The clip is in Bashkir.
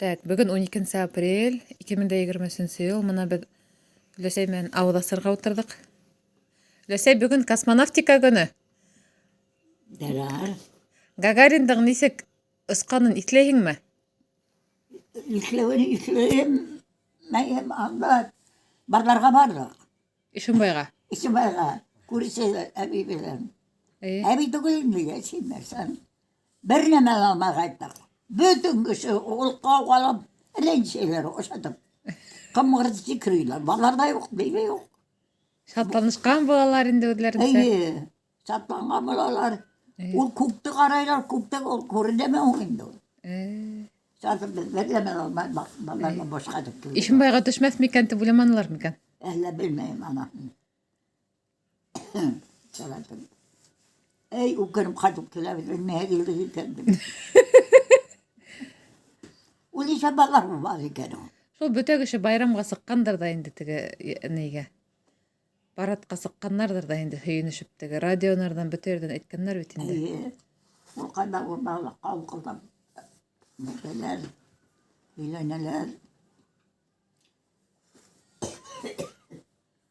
Так, бөгөн 12 апрель 2023 йыл. Мына беҙ Өләсәй менән ауыҙ асырға ултырҙыҡ. Өләсәй, бөгөн космонавтика көнө. Ярар. Гагариндың нисек осҡанын иҫләйһеңме? Иҫләүен иҫләйем. Мәйем анда барларға барҙыҡ. Ишембайға. Ишембайға күрше әбей белән. Эйе. Әбей түгел инде, йәшәймәсән. Бер нәмә лә алмай ҡайттыҡ. Бөтөн кеше ул ҡауғалап, әллә нисәләр ошатып. Ҡымғырҙы сикерәләр. Балалар ҙа юҡ, ни ҙә юҡ. Шатланышҡан булалар инде үҙҙәренсә. Эйе, шатланған булалар. Эйе. Ул күкте ҡарайлар, күктә ул күренәме һуң инде ул? Э. Сатып беҙ бер нәмә лә алмай, балалар бушҡа ҡайтып килдек. Ишембайға төшмәҫ микән тип уйламанылар микән? Әллә белмәйем аныһын. Сәләтем. Эй, үкенеп ҡайтып киләбеҙ, ниңә килдек икән тип. Ул нисә балалар бар икән ул? Шул бөтә кеше байрамға сыҡҡандыр ҙа инде теге нейгә. Парадҡа сыҡҡандарҙыр ҙа инде һөйөнөшөп теге радионарҙан бөтә ерҙән әйткәндәр бит инде. Эйе. Ул ҡайҙа ул балалар ҡауҡылдап нәтәләр, һөйләнәләр.